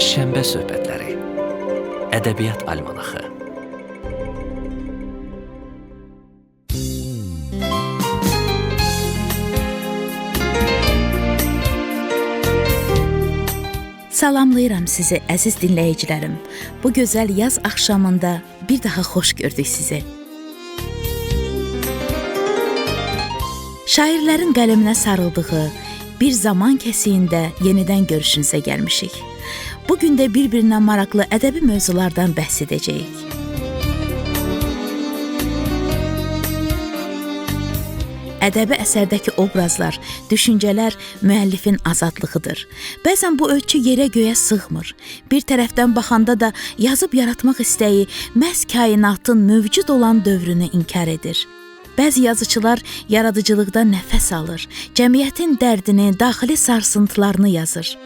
Şənbə söhbətləri. Ədəbiyyat almanaxı. Salamlayıram sizi əziz dinləyicilərim. Bu gözəl yaz axşamında bir daha xoş gördük sizi. Şairlərin qələminə sarıldığı bir zaman kəsiyində yenidən görüşünüzə gəlmişik. Bu gün də bir-birinə maraqlı ədəbi mövzulardan bəhs edəcəyik. Ədəbi əsərdəki obrazlar, düşüncələr müəllifin azadlığıdır. Bəzən bu ölçü yerə göyə sığmır. Bir tərəfdən baxanda da yazıb yaratmaq istəyi məhz kainatın mövcud olan dövrünü inkar edir. Bəzi yazıçılar yaradıcılıqda nəfəs alır, cəmiyyətin dərdini, daxili sarsıntılarını yazır.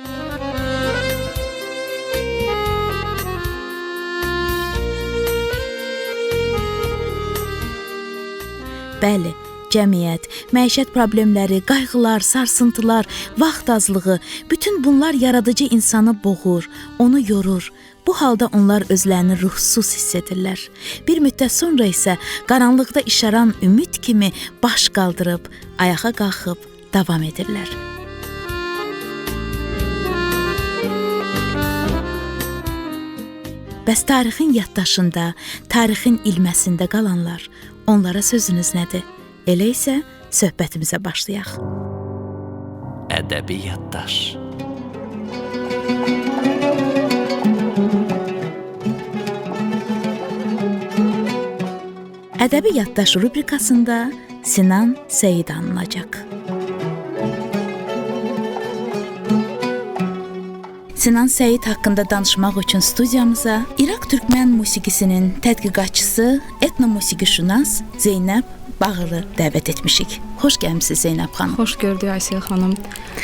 Bəli, cəmiyyət, məişət problemləri, qayğılar, sarsıntılar, vaxt azlığı, bütün bunlar yaradıcı insanı boğur, onu yorur. Bu halda onlar özlərini ruhsuz hiss edirlər. Bir müddət sonra isə qaranlıqda işaran ümid kimi baş qaldırıb, ayağa qalxıb davam edirlər. Bəs tarixin yaddaşında, tarixin ilməsində qalanlar, onlara sözünüz nədir? Elə isə söhbətimizə başlayaq. Ədəbi yaddaş. Ədəbi yaddaş rubrikasında Sinan Seyid anılacaq. Sinan Seyid haqqında danışmaq üçün studiyamıza İraq türkmən musiqisinin tədqiqatçısı, etnomusiqişünas Zeynəb Bağırlı dəvət etmişik. Xoş gəlmisiniz Zeynəb xanım. Xoş gördük Aysel xanım.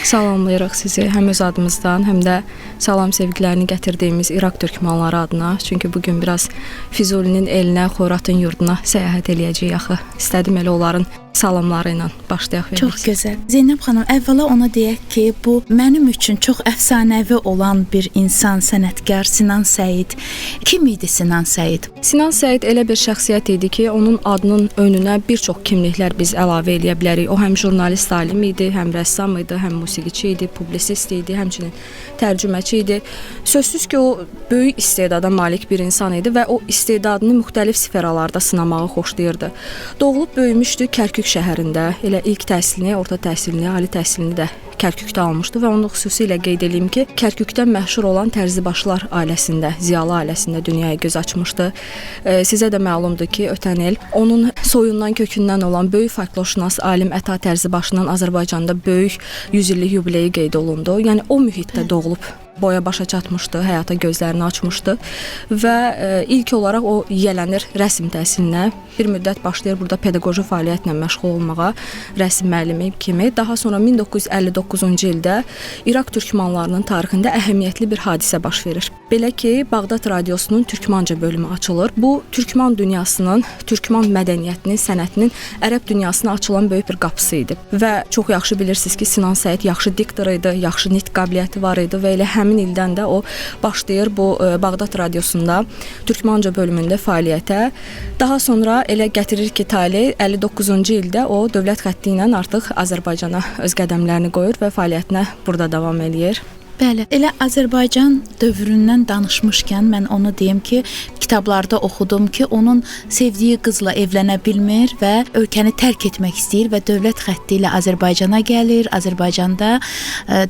Salamlayırıq sizi həm öz adımızdan, həm də salam sevgilərini gətirdiyimiz İraq türkmanları adına. Çünki bugün biraz Füzulinin elinə, Xoratın yurduna səyahət eləyəcəyik axı. İstədim elə onların salamları ilə başlayaq. Çox gözəl. Zeynəb xanım, əvvəla ona deyək ki, bu mənim üçün çox əfsanəvi olan bir insan, sənətkar Sinan Seyid. Kim idi Sinan Seyid? Sinan Seyid elə bir şəxsiyyət idi ki, onun adının önünə bir çox kimliklər biz əlavə eləyə bilərik. O həm jurnalist alim idi, həm rəssam idi, həm musiqiçi idi, publisist idi, həmçinin tərcüməçi idi. Sözsüz ki, o böyük istedada malik bir insan idi və o istedadını müxtəlif sferalarda sınamağı xoşlayırdı. Doğulub böyümüşdü Kərkük şəhərində. Elə ilk təhsilini, orta təhsilini, ali təhsilini də Kərkükdə almışdı və onu xüsusilə qeyd eləyim ki, Kərkükdə məşhur olan Tərzibaşlar ailəsində, ziyalı ailəsində dünyaya göz açmışdı. Sizə də məlumdur ki, ötən il onun soyundan, kökündən olan böyük folklorşünas alim Əta Tərzibaşının Azərbaycanda böyük 100 illik yubileyi qeyd olundu. Yəni o mühitdə doğulub boya başa çatmışdı, həyata gözlərini açmışdı və ilk olaraq o yiyələnir rəsm təhsilinə. Bir müddət başlayır burada pedaqoji fəaliyyətlə məşğul olmağa, rəsm müəllimi kimi. Daha sonra 1959-cu ildə İraq türkmanlarının tarixində əhəmiyyətli bir hadisə baş verir. Belə ki, Bağdad radiosunun türkmanca bölümü açılır. Bu, türkman dünyasının, türkman mədəniyyətinin, sənətinin ərəb dünyasına açılan böyük bir qapısı idi. Və çox yaxşı bilirsiniz ki, Sinan Seyid yaxşı diktor idi, yaxşı nitq qabiliyyəti var idi və elə həmin ildən də o başlayır bu Bağdad radiosunda türkmanca bölümündə fəaliyyətə. Daha sonra elə gətirir ki, tale 59-cu ildə o dövlət xətti ilə artıq Azərbaycana öz qədəmlərini qoyur və fəaliyyətinə burada davam eləyir. Bəli, elə Azərbaycan dövründən danışmışkən mən onu deyim ki, kitablarda oxudum ki, onun sevdiyi qızla evlənə bilmir və ölkəni tərk etmək istəyir və dövlət xətti ilə Azərbaycana gəlir. Azərbaycanda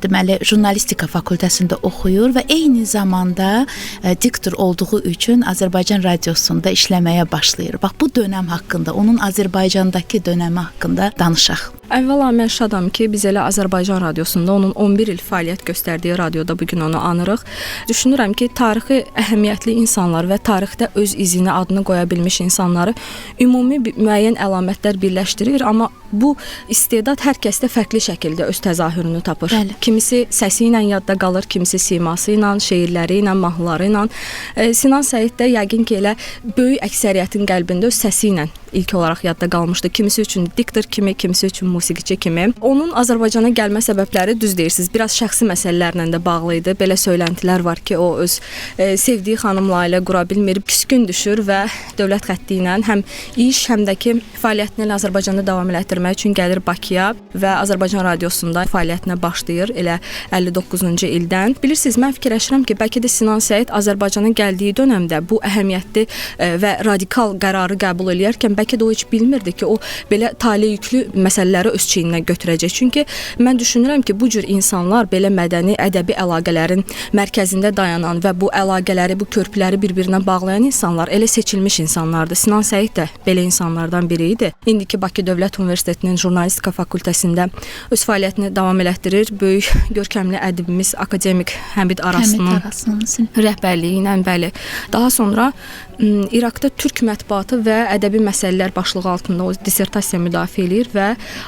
deməli jurnalistika fakültəsində oxuyur və eyni zamanda diktor olduğu üçün Azərbaycan radiosunda işləməyə başlayır. Bax, bu dönəm haqqında, onun Azərbaycandakı dönəmi haqqında danışaq. Əvvəla mən şadam ki, biz elə Azərbaycan radiosunda onun 11 il fəaliyyət göstərdiyi radioda bugün onu anırıq. Düşünürəm ki, tarixi əhəmiyyətli insanlar və tarixdə öz izini, adını qoya bilmiş insanları ümumi müəyyən əlamətlər birləşdirir, amma bu istedad hər kəsdə fərqli şəkildə öz təzahürünü tapır. Bəli. Kimisi səsi ilə yadda qalır, kimisi siması ilə, şeirləri ilə, mahnıları ilə. Sinan Seyid də yəqin ki, elə böyük əksəriyyətin qəlbində öz səsi ilə ilk olaraq yadda qalmışdı. Kimisi üçün diktor kimi, kimisi üçün musiqiçi kimi. Onun Azərbaycana gəlmə səbəbləri, düz deyirsiniz, biraz şəxsi məsələlərlə də bağlı idi. Belə söyləntilər var ki, o öz sevdiyi xanımla ailə qura bilmir, küskün düşür və dövlət xətti ilə həm iş, həm də ki fəaliyyətini elə Azərbaycanda davam elətdirmək üçün gəlir Bakıya və Azərbaycan radiosunda fəaliyyətinə başlayır elə 59-cu ildən. Bilirsiniz, mən fikirləşirəm ki, bəlkə də Sinan Səid Azərbaycana gəldiyi dönəmdə bu əhəmiyyətli və radikal qərarı qəbul eləyərkən bəlkə də o heç bilmirdi ki, o belə taleyüklü məsələləri öz çiyninə götürəcək. Çünki mən düşünürəm ki, bu cür insanlar belə mədəni, ədəbi əlaqələrin mərkəzində dayanan və bu əlaqələri, bu körpüləri bir-birinə bağlayan insanlar elə seçilmiş insanlardır. Sinan Səid də belə insanlardan biri idi. İndiki Bakı Dövlət Universitetinin Jurnalistika fakültəsində öz fəaliyyətini davam elətdirir. Böyük görkəmli ədibimiz akademik Həmid Arasının rəhbərliyi ilə, bəli. Daha sonra İraqda türk mətbuatı və ədəbi məsələlər başlığı altında o dissertasiya müdafiə eləyir və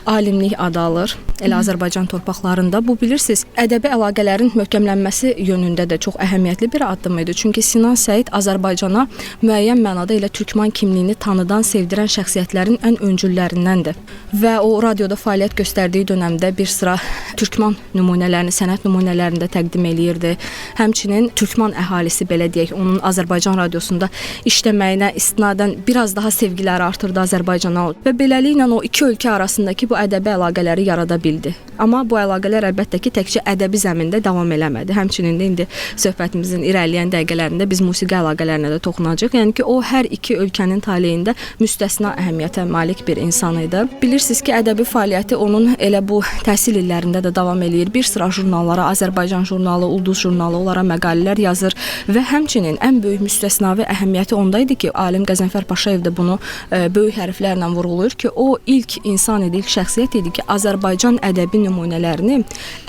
alimlik adı alır. Elə Azərbaycan torpaqlarında. Bu, bilirsiniz, ədəbi əlaqələrin möhkəmlənməsi yönündə də çox əhəmiyyətli bir addım idi. Çünki Sinan Səid Azərbaycana müəyyən mənada elə türkman kimliyini tanıdan, sevdirən şəxsiyyətlərin ən öncüllərindəndir. Və o radioda fəaliyyət göstərdiyi dönəmdə bir sıra türkman nümunələrini, sənət nümunələrini də təqdim eləyirdi. Həmçinin türkman əhalisi, belə deyək, onun Azərbaycan radiosunda işləməyinə istinadən biraz daha sevgiləri artırdı Azərbaycana və beləliklə o iki ölkə arasındakı bu ədəbi əlaqələri yarada bildi. Amma bu əlaqələr əlbəttə ki, təkcə ədəbi zəmində davam eləmədi. Həmçinin də indi söhbətimizin irəliləyən dəqiqələrində biz musiqi əlaqələrinə də toxunacağıq. Yəni ki, o hər iki ölkənin taleyində müstəsna əhəmiyyətə malik bir insan idi. Bilirsiniz ki, ədəbi fəaliyyəti onun elə bu təhsil illərində də davam eləyir. Bir sıra jurnallara, Azərbaycan jurnalı, Ulduz jurnalı, onlara məqalələr yazır və həmçinin ən böyük müstəsnavi əhəmiyyəti onda idi ki, alim Qəzənfər Paşayev də bunu böyük hərflərlə vurğulayır ki, o ilk insan idi, ilk şəxsiyyət idi ki, Azərbaycan ədəbi nümunələrini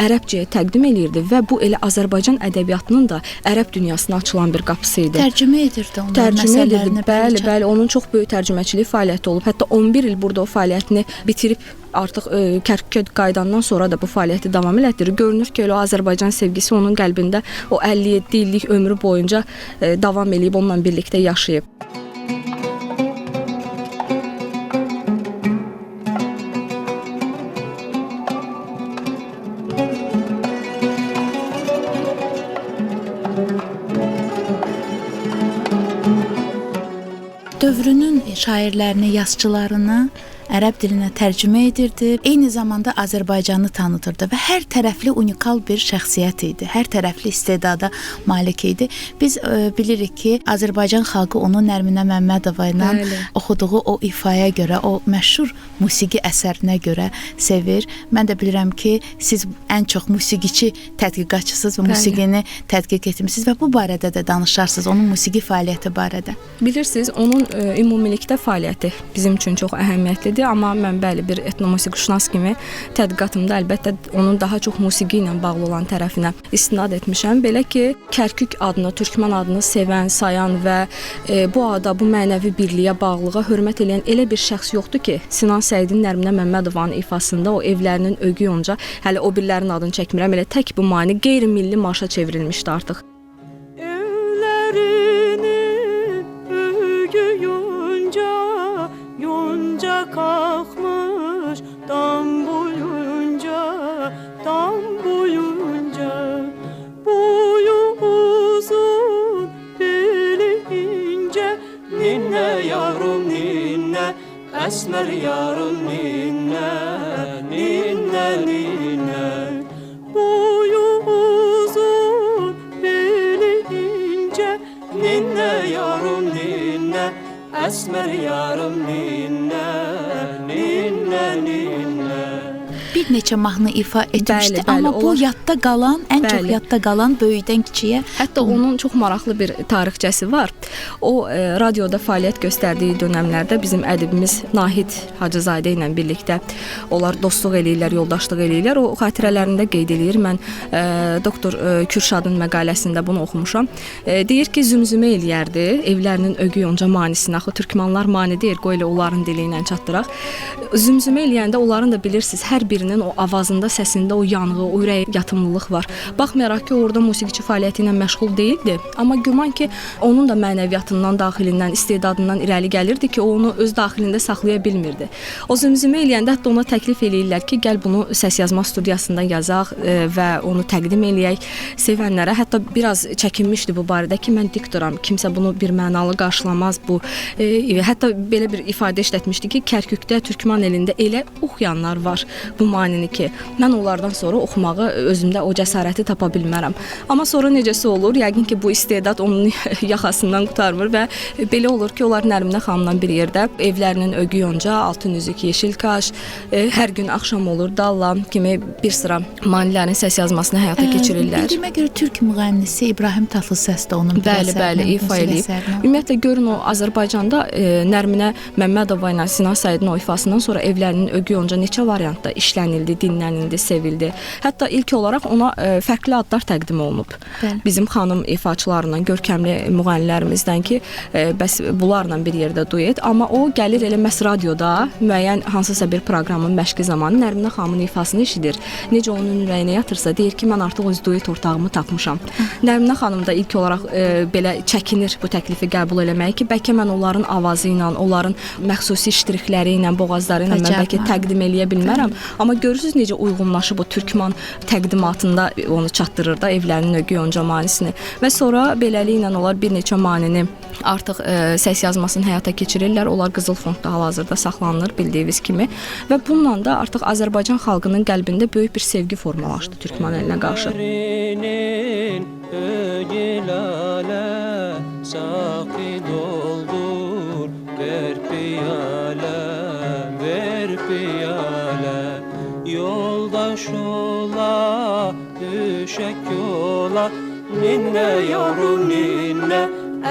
ərəbcəyə təqdim eləyirdi və bu elə Azərbaycan ədəbiyyatının da ərəb dünyasına açılan bir qapısı idi. Tərcümə edirdi onların tərcümə edirdi. məsələlərini. Bəli, bəli, onun çox böyük tərcüməçilik fəaliyyəti olub. Hətta 11 il burada o fəaliyyətini bitirib artıq Kərkükə qayıdandan sonra da bu fəaliyyəti davam elətdirir. Görünür ki, elə o Azərbaycan sevgisi onun qəlbində o 57 illik ömrü boyunca davam eləyib, onunla birlikdə yaşayıb. Dövrünün şairlərini, yazıçılarını ərəb dilinə tərcümə edirdi. Eyni zamanda Azərbaycanı tanıdırdı və hər tərəfli unikal bir şəxsiyyət idi. Hər tərəfli istedada malik idi. Biz bilirik ki, Azərbaycan xalqı onu Nərminə Məmmədova ilə oxuduğu o ifaya görə, o məşhur musiqi əsərinə görə sevir. Mən də bilirəm ki, siz ən çox musiqiçi tədqiqatçısınız və musiqini tədqiq etmisiniz və bu barədə də danışarsınız, onun musiqi fəaliyyəti barədə. Bilirsiniz, onun ümumilikdə fəaliyyəti bizim üçün çox əhəmiyyətlidir. Amma mən bəli bir etnomusiqişünas kimi tədqiqatımda əlbəttə onun daha çox musiqi ilə bağlı olan tərəfinə istinad etmişəm. Belə ki, Kərkük adını, Türkmen adını sevən, sayan və bu ada, bu mənəvi birliyə, bağlılığa hörmət eləyən elə bir şəxs yoxdur ki, Sinan Səidin Nərminə Məmmədovanın ifasında o evlərinin ögü yonca, hələ o birilərinin adını çəkmirəm, elə tək bu mani qeyri-milli marşa çevrilmişdi artıq. Evlərinin ögü yonca, yonca kalkmış dam boyunca, dam boyunca. Boyu uzun, beli ince, ninne yavrum ninne, esmer yarım ninne, ninne ninne. Boyu uzun, beli ince, ninne yavrum ninne, esmer yarım ninne, ninne ninne. Bir neçə mahnı ifa etmişdi, bəli, bəli, amma bu yadda qalan, ən çox yadda qalan böyükdən kiçiyə. Hətta onun çox maraqlı bir tarixçəsi var. O radioda fəaliyyət göstərdiyi dönəmlərdə bizim ədibimiz Nahid Hacızadə ilə birlikdə onlar dostluq eləyirlər, yoldaşlıq eləyirlər. O xatirələrində qeyd eləyir. Mən doktor Kürşadın məqaləsində bunu oxumuşam. Deyir ki, zümzümə eləyərdi evlərinin ögü yonca manisini. Axı türkmanlar mani deyir, qoy elə onların dili ilə çatdıraq. Zümzümə eləyəndə onların da bilirsiniz, hər bir birinin o avazında, səsində o yanğı, o ürək yatımlılıq var. Baxmayaraq ki, o orada musiqiçi fəaliyyəti ilə məşğul deyildi, amma güman ki, onun da mənəviyyatından, daxilindən, istedadından irəli gəlirdi ki, o onu öz daxilində saxlaya bilmirdi. O zümzümə eləyəndə hətta ona təklif eləyirlər ki, gəl bunu səs yazma studiyasında yazaq və onu təqdim eləyək sevənlərə. Hətta biraz çəkinmişdi bu barədə ki, mən diktoram, kimsə bunu bir mənalı qarşılamaz bu. Hətta belə bir ifadə işlətmişdi ki, Kərkükdə, Türkman elində elə oxuyanlar var bu manini ki, mən onlardan sonra oxumağı özümdə o cəsarəti tapa bilmərəm. Amma sonra necəsi olur? Yəqin ki, bu istedad onun yaxasından qurtarmır və belə olur ki, onlar Nərminə xanımla bir yerdə evlərinin Ögü Yonca, Altın Üzük, Yeşil Kaş, hər gün axşam olur, Dalla kimi bir sıra manilərin səs yazmasını həyata keçirirlər. Bildiyimə görə türk müğənnisi İbrahim Tatlıses də onun bir Bəli, bəli, ifa eləyib. Ümumiyyətlə görün o Azərbaycanda Nərminə Məmmədova ilə Sinan Səidin o ifasından sonra evlərinin Ögü Yonca neçə variantda işlənildi, dinlənildi, sevildi. Hətta ilk olaraq ona fərqli adlar təqdim olunub. Bəli. Bizim xanım ifaçılarından, görkəmli müğənnilərimizdən ki, bəs bunlarla bir yerdə duet, amma o gəlir elə məhz radioda müəyyən hansısa bir proqramın məşqi zamanı Nərminə xanımın ifasını eşidir. Necə onun ürəyinə yatırsa, deyir ki, mən artıq öz duet ortağımı tapmışam. Nərminə xanım da ilk olaraq belə çəkinir bu təklifi qəbul eləməyə ki, bəlkə mən onların avazı ilə, onların məxsusi ştrixləri ilə, boğazları ilə mən bəlkə təqdim eləyə bilmərəm. Amma görürsüz necə uyğunlaşıb o Türkman təqdimatında onu çatdırır da evlərinin Ögü Yonca manisini. Və sonra beləliklə onlar bir neçə manini artıq səs yazmasını həyata keçirirlər. Onlar Qızıl Fondda hal-hazırda saxlanılır bildiyiniz kimi və bununla da artıq Azərbaycan xalqının qəlbində böyük bir sevgi formalaşdı Türkman elinə qarşı. Yoldaş ola, düşək yola, ninne yavrum ninne,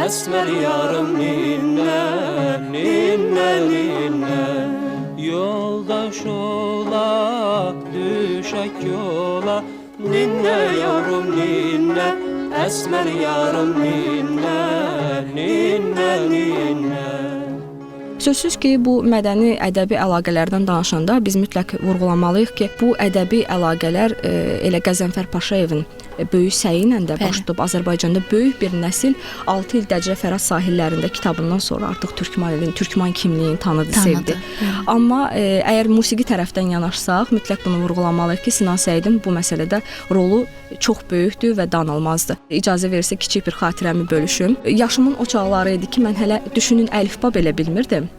esmer yarım ninne, ninne ninne. Yoldaş ola, düşək yola, ninne yavrum ninne, esmer yarım ninne, ninne ninne. Sözsüz ki, bu mədəni ədəbi əlaqələrdən danışanda biz mütləq vurğulamalıyıq ki, bu ədəbi əlaqələr elə Qəzənfər Paşayevin böyük səyi ilə də baş tutub. Azərbaycanda böyük bir nəsil 6 il Dəclə Fərat sahillərində kitabından sonra artıq Türkman elini, Türkman kimliyini tanıdı, sevdi. Amma əgər musiqi tərəfdən yanaşsaq, mütləq bunu vurğulamalıyıq ki, Sinan Səidin bu məsələdə rolu çox böyükdür və danılmazdır. İcazə verirsə kiçik bir xatirəmi bölüşüm. Yaşımın o çağları idi ki, mən hələ düşünün əlifba belə bilmirdim.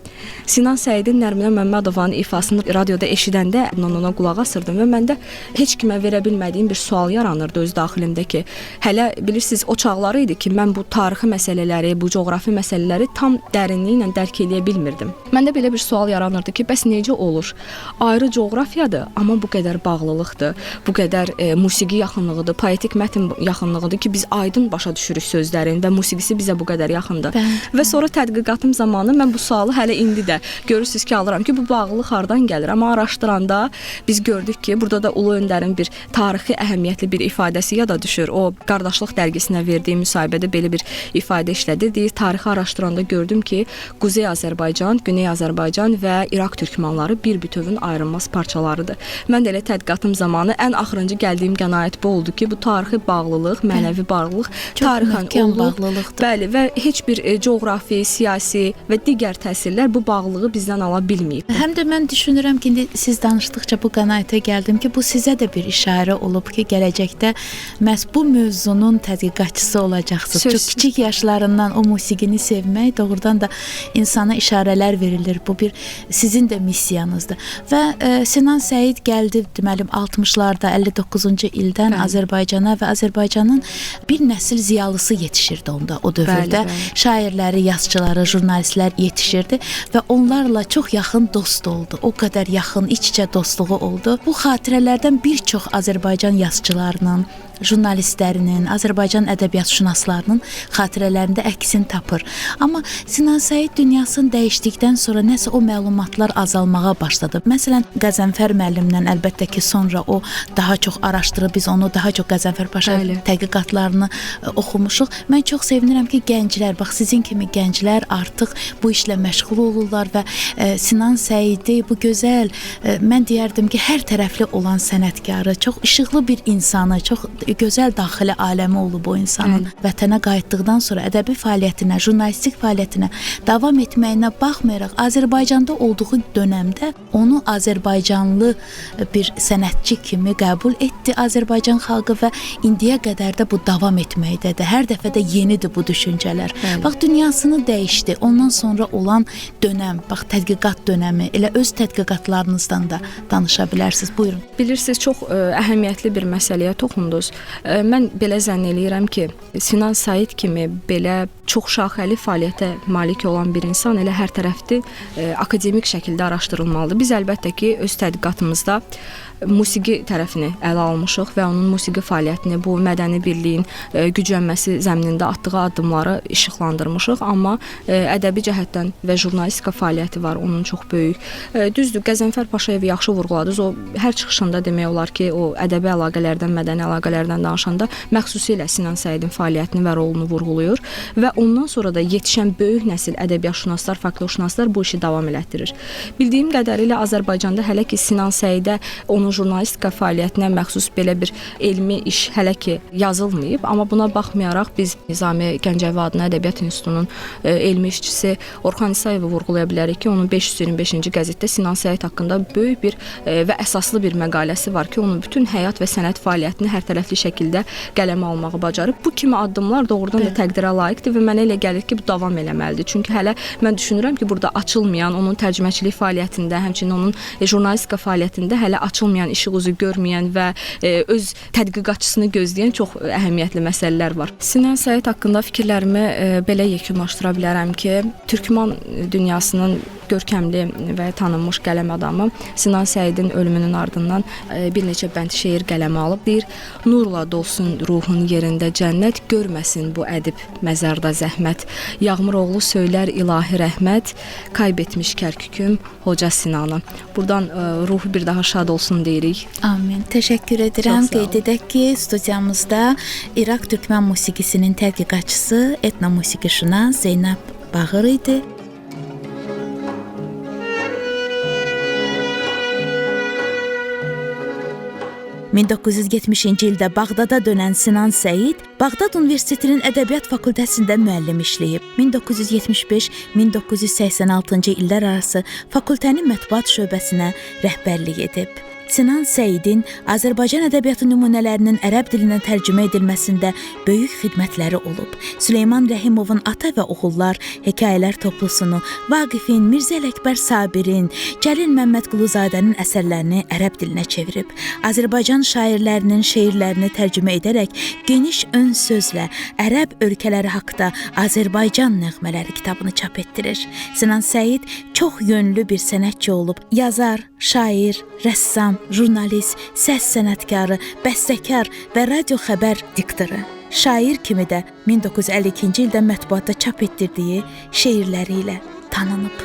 Sinan Səidin Nərminə Məmmədovanın ifasını radioda eşidəndə ona qulaq asırdım və məndə heç kimə verə bilmədiyim bir sual yaranırdı öz daxilimdə ki, hələ bilirsiniz o çağları idi ki, mən bu tarixi məsələləri, bu coğrafi məsələləri tam dərinliyi ilə dərk eləyə bilmirdim. Məndə belə bir sual yaranırdı ki, bəs necə olur? Ayrı coğrafiyadır, amma bu qədər bağlılıqdır, bu qədər musiqi yaxınlığıdır, poetik mətn yaxınlığıdır ki, biz aydın başa düşürük sözlərin və musiqisi bizə bu qədər yaxındır. Bəli. Və sonra tədqiqatım zamanı mən bu sualı hələ indi də görürsünüz ki, alıram ki, bu bağlılıq hardan gəlir? Amma araşdıranda biz gördük ki, burada da Ulu Öndərin bir tarixi əhəmiyyətli bir ifadəsi yada düşür. O, Qardaşlıq dərgisinə verdiyi müsahibədə belə bir ifadə işlədi. Deyir, tarixi araşdıranda gördüm ki, Quzey Azərbaycan, Güney Azərbaycan və İraq türkmanları bir bütövün ayrılmaz parçalarıdır. Mən də elə tədqiqatım zamanı ən axırıncı gəldiyim qənaət bu oldu ki, bu tarixi bağlılıq, mənəvi bağlılıq tarixən olub. Bəli, və heç bir coğrafi, siyasi və digər təsirlər bu bağlılığı bizdən ala bilməyib. Həm də mən düşünürəm ki, indi siz danışdıqca bu qənaətə gəldim ki, bu sizə də bir işarə olub ki, gələcəkdə məhz bu mövzunun tədqiqatçısı olacaqsınız. Çox kiçik yaşlarından o musiqini sevmək doğrudan da insana işarələr verilir. Bu bir sizin də missiyanızdır. Və Sinan Səid gəldi, deməli 60-larda 59-cu ildən Bəli. Azərbaycana və Azərbaycanın bir nəsil ziyalısı yetişirdi onda o dövrdə. Bəli, bəli. Şairləri, yazıçıları, jurnalistlər yetişirdi və onlarla çox yaxın dost oldu. O qədər yaxın, iç-içə dostluğu oldu. Bu xatirələrdən bir çox Azərbaycan yazıçılarının, jurnalistlərinin, Azərbaycan ədəbiyyatşünaslarının xatirələrində əksini tapır. Amma Sinan Səid dünyasını dəyişdikdən sonra nəsə o məlumatlar azalmağa başladı. Məsələn, Qəzənfər müəllimdən əlbəttə ki, sonra o daha çox araşdırıb, biz onu daha çox Qəzənfər Paşayev tədqiqatlarını oxumuşuq. Mən çox sevinirəm ki, gənclər, bax sizin kimi gənclər artıq bu işlə məşğul olurlar və Sinan Səidi bu gözəl, mən deyərdim ki, hər tərəfli olan sənətkarı, çox işıqlı bir insanı, çox gözəl daxili aləmi olub o insanın. Bəli. Vətənə qayıtdıqdan sonra ədəbi fəaliyyətinə, jurnalistik fəaliyyətinə davam etməyinə baxmayaraq Azərbaycanda olduğu dönəmdə onu Azərbaycanlı bir sənətçi kimi qəbul etdi Azərbaycan xalqı və indiyə qədər də bu davam etməkdədir. Hər dəfə də yenidir bu düşüncələr. Bəli. Bax, dünyasını dəyişdi. Ondan sonra olan dönəm, bax, tədqiqat dönəmi, elə öz tədqiqatlarınızdan da danışa bilərsiniz. Buyurun. Bilirsiniz, çox əhəmiyyətli bir məsələyə toxundunuz. Mən belə zənn eləyirəm ki, Sinan Said kimi belə çox şaxəli fəaliyyətə malik olan bir insan elə hər tərəfli akademik şəkildə araşdırılmalıdır. Biz əlbəttə ki, öz tədqiqatımızda musiqi tərəfini ələ almışıq və onun musiqi fəaliyyətini, bu mədəni birliyin güclənməsi zəminində atdığı addımları işıqlandırmışıq. Amma ədəbi cəhətdən və jurnalistika fəaliyyəti var onun çox böyük. Düzdür, Qəzənfər Paşayev yaxşı vurğuladınız. O hər çıxışında demək olar ki, o ədəbi əlaqələrdən, mədəni əlaqələrdən danışanda məxsusilə Sinan Səidin fəaliyyətini və rolunu vurğulayır və ondan sonra da yetişən böyük nəsil ədəbiyyatşünaslar, folklorşünaslar bu işi davam elətdirir. Bildiyim qədərilə Azərbaycanda hələ ki Sinan Səidə onun jurnalistika fəaliyyətinə məxsus belə bir elmi iş hələ ki yazılmayıb, amma buna baxmayaraq biz Nizami Gəncəvi adına Ədəbiyyat İnstitutunun elmi işçisi Orxan İsayevi vurğulaya bilərik ki, onun 525-ci qəzetdə Sinan Səid haqqında böyük bir və əsaslı bir məqaləsi var ki, onun bütün həyat və sənət fəaliyyətini hər tərəfli şəkildə qələmə almağı bacarıb. Bu kimi addımlar doğrudan da təqdirə layiqdir və mənə elə gəlir ki, bu davam eləməlidir. Çünki hələ mən düşünürəm ki, burada açılmayan, onun tərcüməçilik fəaliyyətində, həmçinin onun jurnalistika fəaliyyətində hələ açılmayan, işıq üzü görməyən və öz tədqiqatçısını gözləyən çox əhəmiyyətli məsələlər var. Sinan Səid haqqında fikirlərimi belə yekunlaşdıra bilərəm ki, Türkman dünyasının görkəmli və tanınmış qələm adamı Sinan Səidin ölümünün ardından bir neçə bənd şeir qələmə alıb. Deyir, nurla dolsun ruhun yerində cənnət, görməsin bu ədib məzarda zəhmət. Yağmuroğlu söylər ilahi rəhmət, kaybetmiş Kərküküm Hoca Sinanı. Buradan ruhu bir daha şad olsun deyirik. Amin. Təşəkkür edirəm. Qeyd edək ki, studiyamızda İraq Türkmən musiqisinin tədqiqatçısı, etnomusiqişünas Zeynəb Bağır idi. ...1970-ci ildə Bağdada dönən Sinan Səid, Bağdad Universitetinin Ədəbiyyat Fakültəsində müəllim işləyib. 1975-1986-cı illər arası fakültənin mətbuat şöbəsinə rəhbərlik edib. Sinan Səidin Azərbaycan ədəbiyyatı nümunələrinin ərəb dilinə tərcümə edilməsində böyük xidmətləri olub. Süleyman Rəhimovun Ata və Oğullar hekayələr toplusunu, Vaqifin, Mirzə Ələkbər Sabirin, Cəlil Məmmədquluzadənin əsərlərini ərəb dilinə çevirib. Azərbaycan şairlərinin şeirlərini tərcümə edərək geniş ön sözlə ərəb ölkələri haqda Azərbaycan nəğmələri kitabını çap etdirir. Sinan Səid çox yönlü bir sənətçi olub. Yazar, şair, rəssam, jurnalist, səs sənətkarı, bəstəkar və radio xəbər diktoru. Şair kimi də 1952-ci ildə mətbuatda çap etdirdiyi şeirləri ilə tanınıb.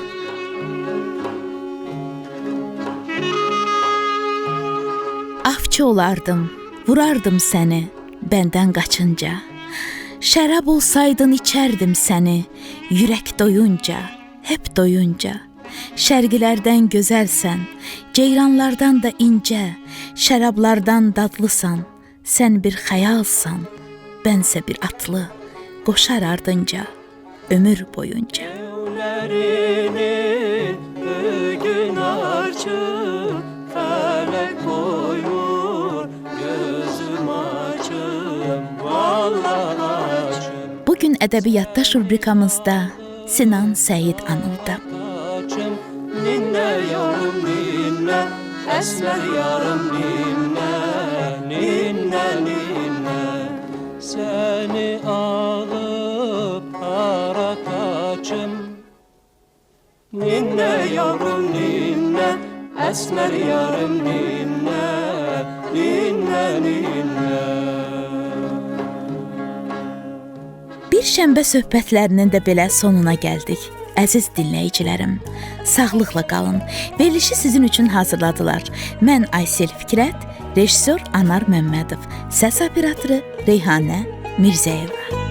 Avçı olardım, vurardım səni bəndən qaçınca. Şərab olsaydın içərdim səni, yürək doyunca, hep doyunca. Şərqilərdən gözəlsən, ceyranlardan da incə, şərablardan dadlısan, sən bir xəyalsan, bənsə bir atlı, qoşar ardınca, ömür boyunca. Evlerinin bugün açık, felek koymur, gözüm açık, vallahi açık. Bugün Ədəbiyyatdaş rubrikamızda Sinan Səid anıldı. Ninne yarım ninne, esmer yarım ninne, ninne ninne. Seni alıp para kaçım. Ninne yavrum ninne, esmer yarım ninne, ninne ninne. Bir şənbə söhbətlərinin də belə sonuna gəldik. Əziz dinləyicilərim, sağlıqla qalın. Verilişi sizin üçün hazırladılar. Mən Aysel Fikrət, rejissor Anar Məmmədov, səs operatoru Reyhanə Mirzəyeva.